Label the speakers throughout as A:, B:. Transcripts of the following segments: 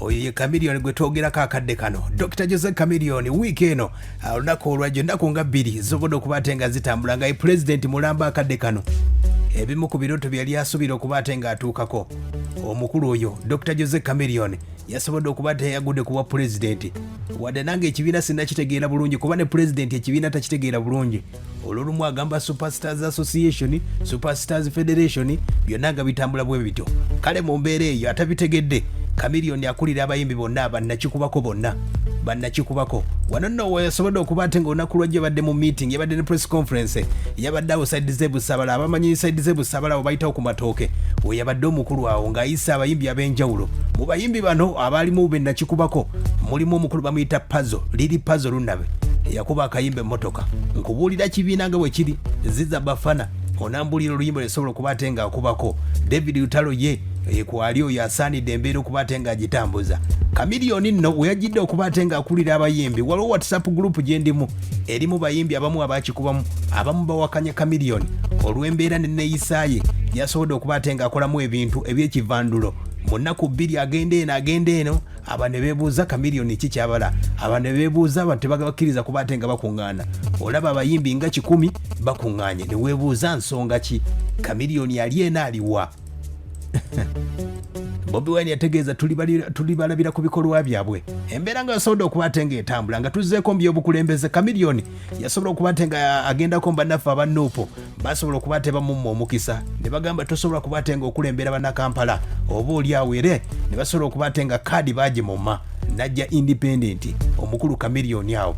A: Oyo ye Chameleone gwe twogerako akadde kano, Dr Jose Chameleone. Wiiki eno, olunaku olwajjo, ennaku nga 2 zisobodde okuba ate nga zitambula nga ye pulezidenti mulamba akadde kano. Ebimu ku birooto bye yali asuubira okuba ate ng'atuukako, omukulu oyo Dr Jose Chameleone yasobodde okuba ate yagudde ku bwa pulezidenti. Wadde nange ekibiina sinnakitegeera bulungi, kuba ne pulezidenti ekibiina takitegeera bulungi. Olwolumu agamba Superstars Association, Superstars Federation, byonna nga bitambula bwe bityo. Kale mu mbeera eyo atabitegedde, Chameleone akulira abayimbi bonna bannakikubako, bonna bannakikubako. Wano nno weyasobodde okuba ate nga olunaku lwajjo yabadde mu meeting, yabadde ne press conference, yabadde awo side z'e Busabala. Abamanyi side z'e Busabala awo bayitawo ku matooke, we yabadde omukulu awo ng'ayisa abayimbi ab'enjawulo. Mu bayimbi bano abaalimu bennakikubako mulimu omukulu bamuyita Pazo, Lili Pazo Lunabe, yakuba akayimba emmotoka. Nkubuulira kibiina nga bwe kiri, Ziza Bafana onambuulira oluyimba lwesobola okuba ate ng'akubako. David Lutalo ye kwali oyo asaanidde embeera okuba ate ng'agitambuza. Chameleone nno we yajjidde okuba ate ng'akulira abayimbi, waliwo WhatsApp group gye ndimu erimu bayimbi abamu abakikubamu. Abamu bawakanya Chameleone olw'embeera neneeyisa ye yasobodde okuba ate ng'akolamu ebintu ebyekivandulo mu nnaku 2, agenda eno, agenda eno. Aba ne beebuuza Chameleone ki kyabala. Aba ne beebuuza, abantu tebabakkiriza kuba ate nga bakuŋŋaana. Olaba abayimbi nga 100 bakuŋŋaanye, ne weebuuza nsonga ki? Chameleone ali eno, aliwa? Bobi Wine yategeeza tulibalabira ku bikolwa byabwe. Embeera nga yasobodde okuba ate ng'etambula nga tuzzeeko mu byobukulembeze, Chameleone yasobola okuba ate nga agendako mu bannaffe aba NUP. Basobola okuba ate bamumma omukisa ne bagamba tosobola kuba ate nga okulembera bannakampala oba oli awo, ere ne basobola okuba ate nga kaadi bagimumma najja independent omukulu Chameleone. Awo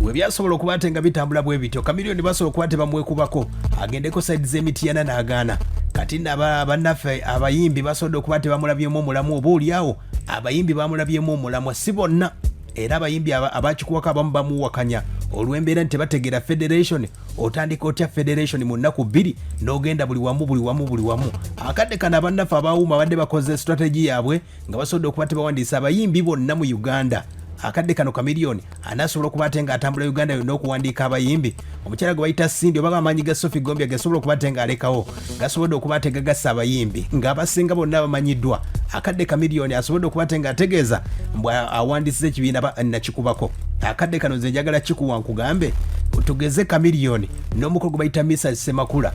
A: we byasobola okuba ate nga bitambula bwe bityo, Chameleone basobola okuba tebamwekubako agendeko side z'emitiyana n'agaana. Kati nno bannaffe abayimbi basobodde okuba tebamulabyemu omulamu, oba oli awo abayimbi bamulabyemu omulamwa, si bonna. Era abayimbi abakikuwako abamu bamuwakanya olw'embeera nti tebategeera federation. Otandika otya federation mu nnaku 2 n'ogenda buli wamu, buli wamu, buli wamu? Akadde kano abannaffe abawuuma badde bakoze strategy yaabwe nga basobodde okuba tebawandiisa abayimbi bonna mu Uganda. Akadde kano Chameleone anasobola okuba ate ng'atambula Uganda yonna okuwandiika abayimbi. Omukyala gwe bayita Cindy, oba amaanyi ga Sophie Gombya gasobola okuba ate ng'alekawo, gasobodde okuba ate gagassa abayimbi ng'abasinga bonna bamanyiddwa. Akadde Chameleone asobodde okuba ate ng'ategeeza mbw awandiisiza ekibiina nakikubako. Akadde kano nze njagala kikuwa nkugambe, tugeze Chameleone n'omukulu gwe bayita Misa Semakula.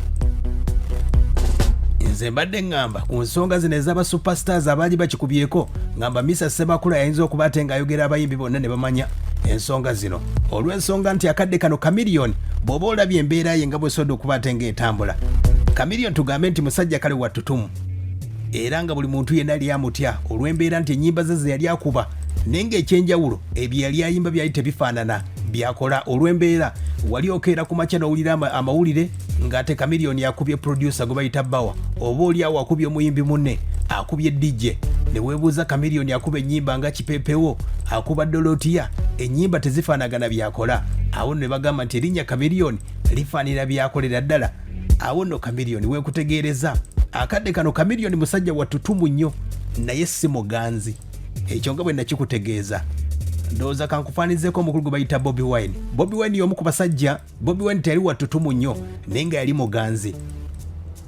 A: Nze mbadde ŋŋamba ku nsonga zino ez'aba superstars abaali bakikubyeko, ŋŋamba Misa Semakula yayinza okuba ate ng'ayogera abayimbi bonna ne bamanya ensonga zino, olw'ensonga nti akadde kano Chameleone bw'oba olabye embeera ye nga bw'esobodde okuba ate ng'etambula, Chameleone tugambe nti musajja kale wa ttutumu, era nga buli muntu yenna yali amutya olw'embeera nti ennyimba ze ze yali akuba, naye ng'ekyenjawulo ebyo yali ayimba byali tebifaanana byakola. Olw'embeera wali okeera ku makya n'owulira amawulire ng'ate Chameleone akubye producer gwe bayita Bawa, oba oli awo akubye omuyimbi munne, akubye DJ, ne weebuuza Chameleone akuba ennyimba nga Kipepewo akuba Dolotiya, ennyimba tezifaanagana byakola. Awo nno ne bagamba nti erinnya Chameleone lifaanira byakolera ddala. Awo nno Chameleone weekutegeereza akadde kano Chameleone musajja wa ttutumu nnyo, naye si muganzi. Ekyo nga bwe nakikutegeeza, ndowooza kankufaanizeeko omukulu gwe bayita Bobi Wine. Bobi Wine y'omu ku basajja. Bobi Wine teyali wa ttutumu nnyo, naye nga yali muganzi.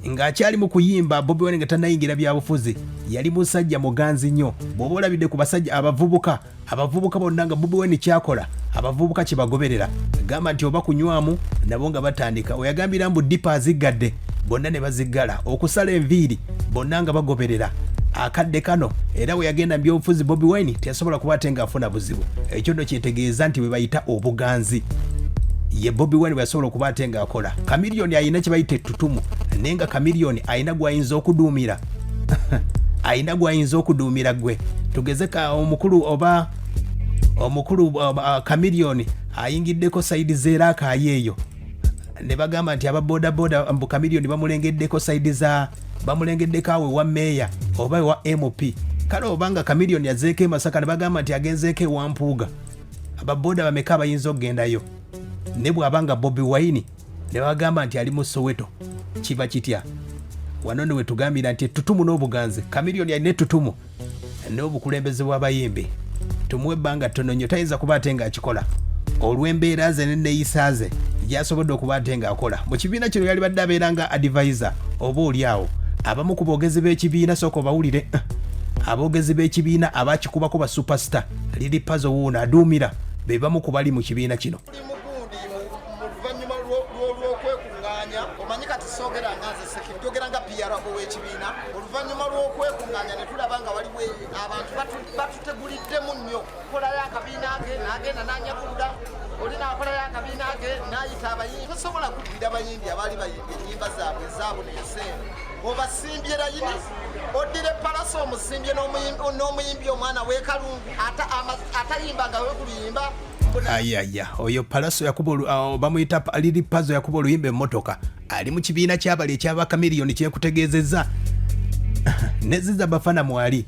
A: Ng'akyali mu kuyimba, Bobi Wine nga tannayingira byabufuzi, yali musajja muganzi nnyo. Bw'oba olabidde ku basajja abavubuka, abavubuka bonna nga Bobi Wine kyakola abavubuka kye bagoberera, gamba nti oba kunywamu, nabo nga batandika. Oyagambira mbu dipa aziggadde, bonna ne baziggala, okusala enviiri, bonna nga bagoberera. Akadde kano era bwe yagenda mu byobufuzi, Bobi Wine teyasobola kuba ate ng'afuna buzibu. Ekyo nno kyetegeeza nti bwe bayita obuganzi ye Bobi Wine bwe yasobola okuba ate ng'akola. Chameleone alina kye bayita ettutumu, naye nga Chameleone alina gw'ayinza okuduumira, alina gw'ayinza okuduumira. Gwe tugeze ka omukulu oba omukulu Chameleone ayingiddeko side z'eraakaayi eyo, ne bagamba nti aba bodaboda mbu Chameleone bamulengeddeko side za bamulengeddeko awo ewa meeya oba ewa MP. Kale oba nga Chameleone yazeeko e Masaka, ne bagamba nti agenzeeko ewa Mpuuga, ababoda bameka abayinza okugendayo? Ne bw'aba nga Bobi Wine ne bagamba nti ali mu Soweto, kiba kitya? Wano ne wetugambira nti ettutumu n'obuganzi, Chameleone alina ettutumu n'obukulembeze bw'abayimbi tumuwe ebbanga ttono nnyo, tayinza kuba ate ng'akikola olw'embeera ze n'enneeyisa ze gyasobodde okuba ate ng'akola mu kibiina kino. Yali badde abeera nga advisor oba oli awo abamu ku boogezi b'ekibiina. Sooka obawulire. Aboogezi b'ekibiina abakikubako ba superstar Lili Pazo wuuno aduumira be bamu ku bali mu kibiina kino.
B: Oluvannyuma lw'okwekuŋŋaanya, omanyi kati soogera nga nze sekiri, njogera nga PRO w'ekibiina. Oluvannyuma lw'okwekuŋŋaanya ne tulaba nga waliwo abantu batuteguliddemu nnyo. Kolayo akabiina ke n'agenda n'anyakulula oli, n'akolayo akabiina ke n'ayita abayimbi. Tosobola kuddira bayimbi abaali bayimbye ennyimba zaabwe ezaabwe ensi eno, obasimbye layini, oddire Palaso omusimbye n'omuyimbi omwana w'ekalungu atayimba nga wekuluyimba.
A: Ayaya, oyo Palaso yakuba, bamuyita Lili Pazo, yakuba oluyimba emmotoka. Ali mu kibiina kyabali ekyaba Kamiliyoni kyenkutegeezezza ne Ziza Bafana mwali.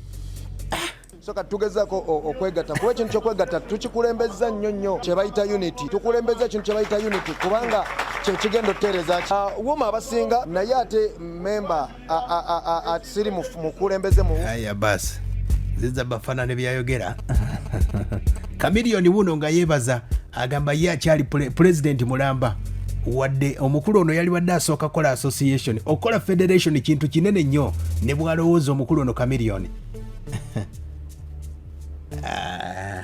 C: So kati tugezaako okwegatta, kuba ekintu kyokwegatta tukikulembeza nnyo nnyo, kyebayita unity. Tukulembeza ekintu kyebayita unity kubanga kyekigenda otutereeza wuma abasinga, naye ate memba siri mukulembeze mu
A: Aya basi, Ziza Bafana ne byayogera. Kamiliyoni wuno nga yeebaza, agamba ye akyali pulezidenti mulamba, wadde omukulu ono yali wadde asooka kukola association. Okukola federation kintu kinene nnyo, ne bwalowooza omukulu ono Kamiliyoni. Ah.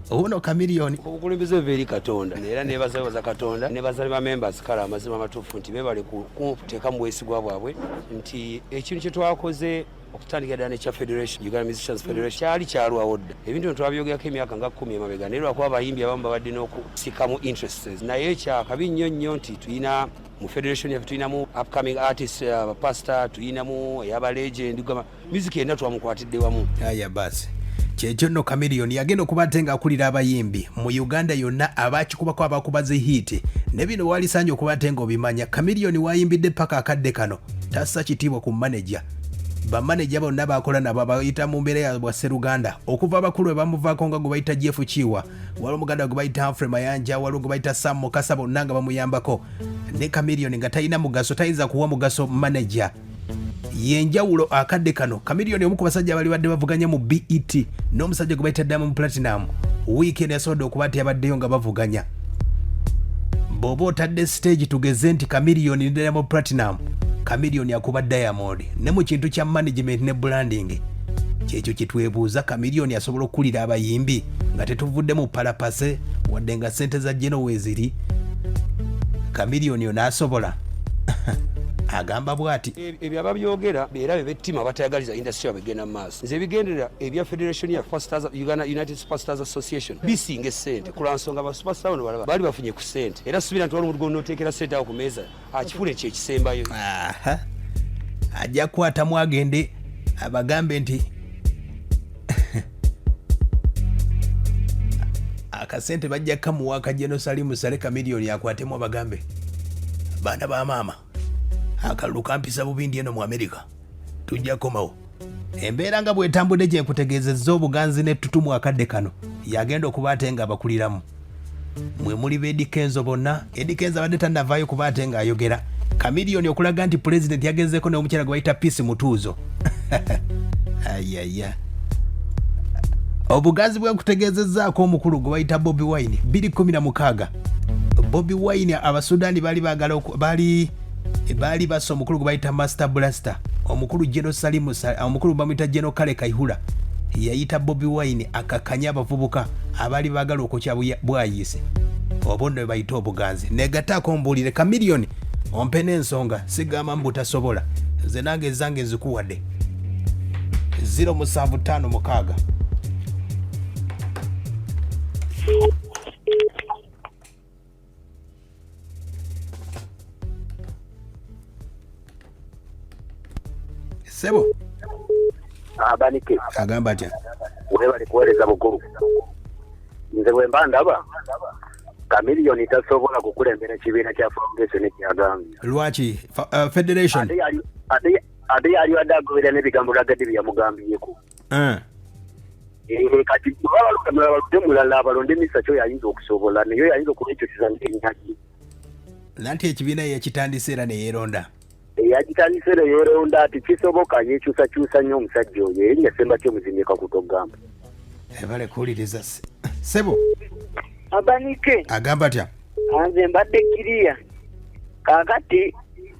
A: Wuno Kamiliyoni.
D: Obukulembeze buva eri Katonda, era nebaza bebaza Katonda, nebaza ne bamembers. Kale amazima amatuufu nti bebale kuteeka mu bwesigwa bwabwe nti ekintu kye twakoze okutandikira ddala nekya federation, Uganda Musicians Federation, kyali kyalwawo dda. Ebintu bino twabyogerako emyaka nga 10 emabega, naye lwakuba abayimbi abamu babadde n'okusikamu interests. Naye kyakabi nnyo nnyo nti tulina mu federation yaffe tulinamu upcoming artists, abapastor, tulinamu eyaba legend, gamba music yenna twamukwatidde wamu.
A: Aya basi, kyekyo nno. Kamiliyoni yagenda okuba ate ng'akulira abayimbi mu Uganda yonna abakikubako, abakuba zi hit, ne bino walisaanye okuba ate ng'obimanya. Kamiliyoni wayimbidde paka akadde kano tassa kitiibwa ku maneja. Bamaneja bonna bakola nabo abayita mu mbeera ya bwa sseruganda okuva abakulu bwe bamuvaako, nga gwe bayita Jeff Kiwa, waliwo omuganda gwe bayita Humphrey Mayanja, waliwo gwe bayita Sam Mukasa, bonna nga bamuyambako. Ne Kamiliyoni nga talina mugaso, tayinza kuwa mugaso maneja yenjawulo. Akadde kano Kamiliyoni omu ku basajja abali badde bavuganya mu BET n'omusajja gwe bayita Diamond Platinum. Wiiki eno yasobodde okuba nti yabaddeyo nga bavuganya. Bw'oba otadde stage, tugeze nti Kamiliyoni ne Diamond Platinum, Kamiliyoni akuba Diamond. Ne mu kintu kya management ne branding, kyekyo kyetwebuuza, Kamiliyoni asobola okukulira abayimbi nga tetuvudde mu palapase, wadde nga sente za geno weeziri? Kamiliyoni ono asobola? Agamba bw'ati.
D: Ebyo ababyogera era be bettima, abatayagaliza industry yabwe egenda mu maaso. Nze ebigenderera ebya federation ya Superstars, Uganda United Superstars Association, bisinga essente, ku lwa nsonga ba superstar bano balaba baali bafunye ku ssente, era suubira nti waliwo omuntu gw'onooteekera ssente awo ku meeza akifuule kyekisembayo.
A: Aha. Ajja kukwatamu agende abagambe nti akasente bajja kamuwa akajeno Salimu Sale. Kamiliyoni akwatemu abagambe, baana ba maama, akalulu kampisa bubindi eno mu Amerika, tujja komawo. Embeera nga bwetambudde gyenkutegeezezza, obuganzi n'ettutumu akadde kano yagenda okuba ate nga abakuliramu mwe muli ba Eddy Kenzo bonna. Eddy Kenzo abadde tannavaayo kuba ate ng'ayogera. Kamiliyoni okulaga nti pulezidenti yagenzeeko n'omukyala gwe bayita Peace Mutuuzo. Ayaya, obuganzi bwenkutegeezezzaako omukulu gwe bayita Bobi Wine, 2016 Bobi Wine Abasudaani baali baagala baali bassa omukulu gwe bayita Master Blaster, omukulu Geno Salimu, omukulu bamuyita Geno Kale Kaihura, yayita Bobi Wine akakanye abavubuka abaali baagala okwokya bwayiise. Oba nno bayita obuganzi. Negataako mbuulire Kamiliyoni, ompe n'ensonga, sigamba mbu tasobola. Nze nange ezange nzikuwadde 0756. Sebo.
E: Abanike.
A: Agamba atya?
E: Webale kuweereza bukulu. Nze bwe mba ndaba Kamiliyoni tasobola kukulembera kibiina kya foundation kyagambye.
A: Lwaki? Federation.
E: Ate yali badde agoberera n'ebigambo Ragga Dee bye yamugambyeko. Eh, kati bwe balonde mulala, balonde misa kyo yayinza okusobola, naye yayinza okuba ekyo kizange enyagi.
A: Nanti ekibiina yakitandise era neyeeronda.
E: Eyagitandise era yeeronda ati kisoboka yekyusakyusa nnyo omusajja oyo, erinnya Semba kyomuzimyeka kutogamba.
A: Ebale kuwuliriza sebo.
F: Abanike.
A: Agamba atya?
F: Nze mbadde kiriya kaakati.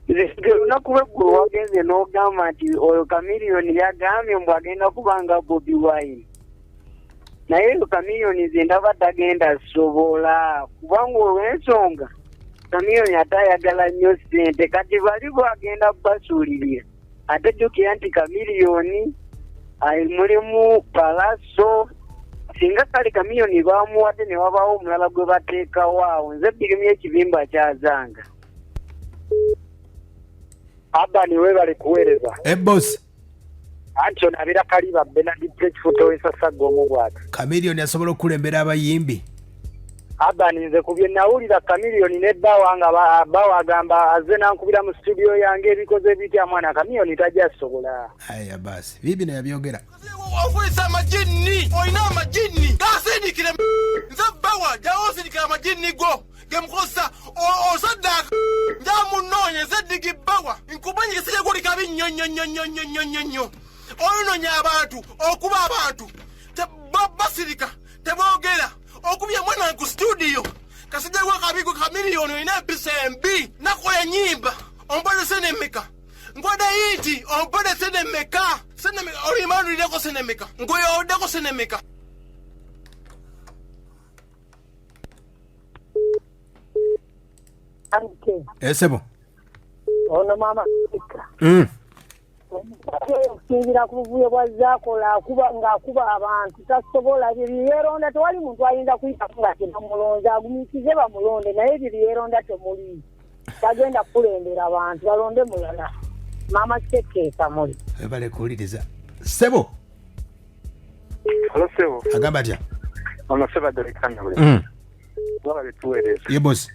F: Nze olunaku lweggulo wagenze n'ogamba nti oyo Chameleone yagambye mbu agenda kuba nga Bobi Wine, naye oyo Chameleone nze ndaba tagenda sobola, kubanga olw'ensonga Chameleone ate ayagala nnyo ssente, kati bali bwagenda basuulirira. Ate jjukira nti Chameleone mulimu Pallaso, singa kale Chameleone bamuwadde ne wabaawo omulala gwe bateekawo awo, nze birimu ekibimba kyazanga.
G: Abani webale kuweereza.
A: Ebosi
G: Anti ono abeera Kaliba Benard Prekifuto w'Ensasagga omu bw'ati.
A: Chameleone asobola okukulembera abayimbi.
G: Abani nze ku bye nawulira Chameleone ne bbawa nga bbawa agamba azze n'ankubira mu studio yange ebikoze bitya mwana, Chameleone tajja sobola.
A: Aya basi bibi nayabyogera.
H: Ofulisa amajinni, olina amajinni gasindikire nze bbawa gyawosindikira amajinni go gemukozesa osaddaaka njamunoonye nze ddigi bbawa nkumanyi kisije guli kabi nnyo nnyo nnyo nnyo nnyo nnyo nnyo nnyo. Ononya abantu okuba abantu basirika teboogera okubye mwana ku studio kasijja gwa kabi gwe Chameleone olina empisa embi nakola ennyimba ompadde sente mmeka nkwade yinti ompadde sente mmeka sente mmeka oluyimba luliddeko sente mmeka nkuyoddeko sente mmeka.
A: Esebo
I: ono mama okusinziira ku buvuyo bw'azaakola akuba ng'akuba abantu tasobola ebyo byeyeeronda tewali muntu ayinza kuyitako nga tebamulonze, agumiikize bamulonde, naye ebyo byeyeeronda temuli tagenda kukulembera abantu balonde mulala. Maama kitekeeka muli
A: webale kuwuliriza. Ssebo
J: Halo ssebo.
A: Agamba atya?
J: Ono Ssebadde Kanule. Wabale tuweereza.
A: Ye boss.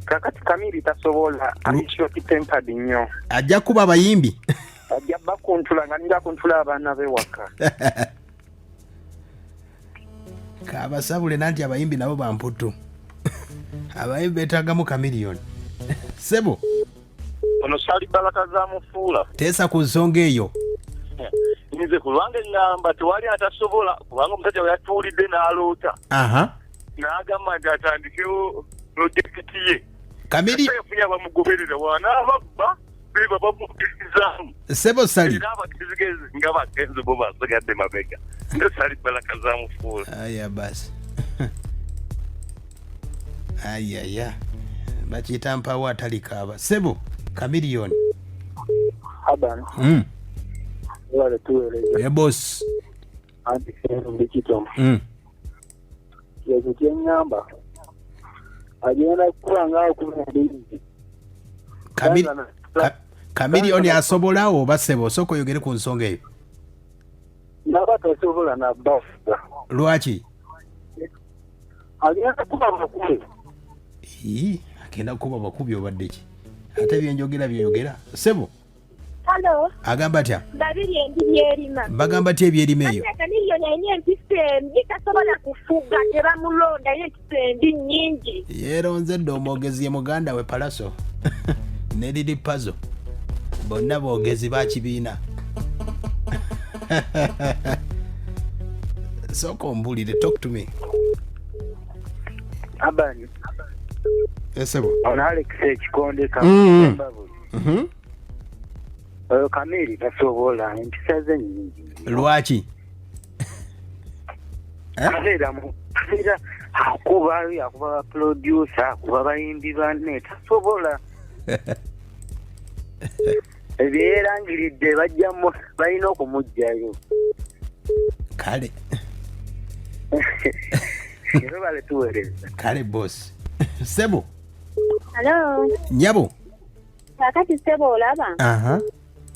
J: Kakati Kamiri tasobola, ali short tempered nnyo.
A: Ajja kuba abayimbi.
J: Ajja bakuntula nga ninga kuntula abaana be waka.
A: Kabasabule nanti abayimbi nabo bamputu. Abayimbi beetagamu Chameleone. Ssebo.
K: Ono Sali Baraka za mufuula.
A: Teesa ku nsonga eyo.
K: Nze ku lwange ŋŋamba tewali atasobola, kubanga omusajja we yatuulidde n'aloota. N'agamba nti atandikewo pulojekiti ye.
A: Kamiri.
K: Yafunye abamugoberera wanaababba beba bamukkiririzaamu.
A: Ssebo Sali.
K: Era abagezigezi nga bagenze bo basigadde mabega. Nze Sali Baraka za mufuula.
A: Aya basi. Ayaya. Bakiyita mpawo atalikaaba. Ssebo Chameleone.
J: Aban. Wale tuweereza.
A: Ye boss.
J: Anti ndi kitono. Ekyo kye ŋŋamba agenda kukuba nga akuba endiizi.
A: Chameleone asobola oba ssebo osooka oyogere ku nsonga eyo.
J: Naba tasobola nabbafuga.
A: Lwaki?
J: Agenda kuba bakube.
A: Agenda kuba bakubi obadde ki? Ate byenjogera byeyogera. Ssebo.
L: Halo.
A: Agamba atya?
L: Babiri endi byerima.
A: Bagamba atya ebyerima eyo?
L: Chameleone alina empisa embi tasobola kufuga tebamulonda alina empisa embi nnyingi.
A: Yeeronze dda omwogezi ye muganda we Pallaso ne Lili Pazo bonna boogezi ba kibiina. Sooka ombuulire, talk to me.
J: Abani.
A: Esebo.
J: Ono Alex Ekikonde ka. Oyo Kamiri tasobola empisa ze nnyingi.
A: Lwaki?
J: Abeera abeera akuba akuba producer akuba bayimbi banne tasobola. Ebyo yeerangiridde bajja balina okumuggyayo.
A: Kale.
J: Webale tuweereza.
A: Kale boss. Ssebo.
L: Hello.
A: Nyabo.
L: Kakati ssebo olaba?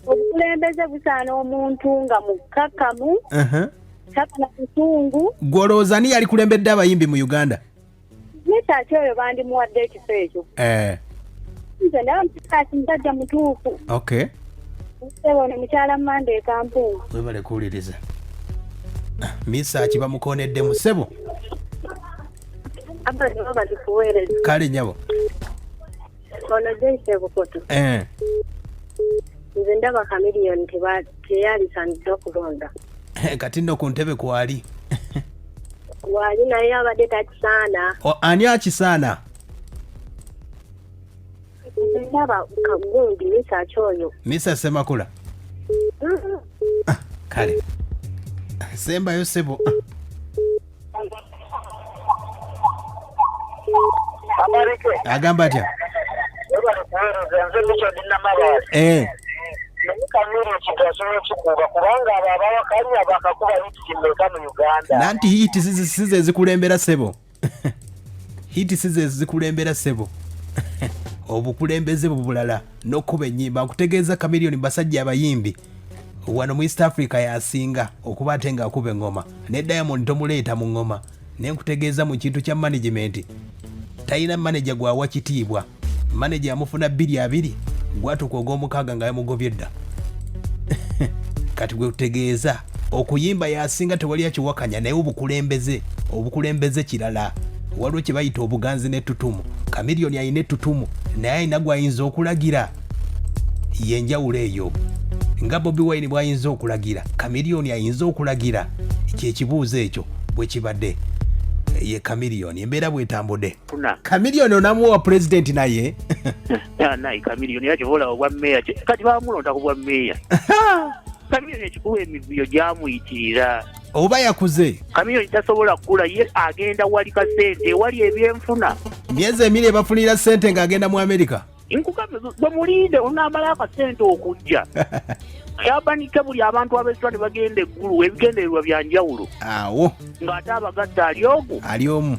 L: Obukulembeze busaana omuntu nga mukkakkamu. Takala busungu.
A: Ggwe olowooza ani yalikulembedde abayimbi mu Uganda?
L: Mesach oyo bandimuwadde ekifo ekyo. Nze ndaba Mesach musajja mutuufu.
A: Okay.
L: Ssebo ne mukyala Manda e Kampala.
A: Webale kuwuliriza. Mesach bamukoneddemu ssebo.
L: Abba nibo batukuweereza.
A: Kale nnyabo.
L: Ono Joyce Bukoto. Nze ndaba Chameleone teyalisanidde okulonda.
A: Kati nno ku ntebe kwali.
L: Wali naye abadde takisaana.
A: Ani akisaana?
L: Ndaba kagundi Mesach oyo.
A: Misa Semakula. Ah, kale sembayo sebo. Agamba atya? Eh. Nanti hiiti size ezikulembera sebo, hiiti size ezikulembera sebo, obukulembeze bubulala n'okukuba ennyimba. Nkutegeeza Chameleone basajja abayimbi wano mu East Africa yasinga okuba ate ng'akuba eŋŋoma, ne Diamond tomuleeta mu ŋŋoma. Naye nkutegeeza mu kintu kya management talina manager gwawa kitiibwa. Manager amufuna 2 2 gwatuuka ogw'omukaaga nga yamugobye dda. Kati gwe kutegeeza okuyimba yasinga, tewali akiwakanya, naye obukulembeze kirala. Waliwo kye bayita obuganzi n'ettutumu. Chameleone alina ettutumu, naye alina gwayinza okulagira yenjawulo eyo, nga Bobi Wine bw'ayinza okulagira, Chameleone ayinza okulagira. Kyekibuuzo ekyo bwe kibadde. Ye Chameleone embeera bwetambudde. Chameleone onamuwa pulezidenti naye?
M: Naye Chameleone yakibola obwa meya, kati bamulonda ku bwa meya. Chameleone ekikuba emivuyo gyamuyitirira.
A: Oba yakuze.
M: Chameleone tasobola kukula, ye agenda wali kasente, ewali ebyenfuna.
A: Myezi emiri ebafunira sente ng'agenda mu Amerika.
M: Nkugambe bwe mulinde onaamala akasente okujja yabanika buli abantu abesula ne bagenda eggulu, ebigendererwa bya njawulo.
A: Awo.
M: Ng'ate abagatta ali ogu.
A: Ali omu.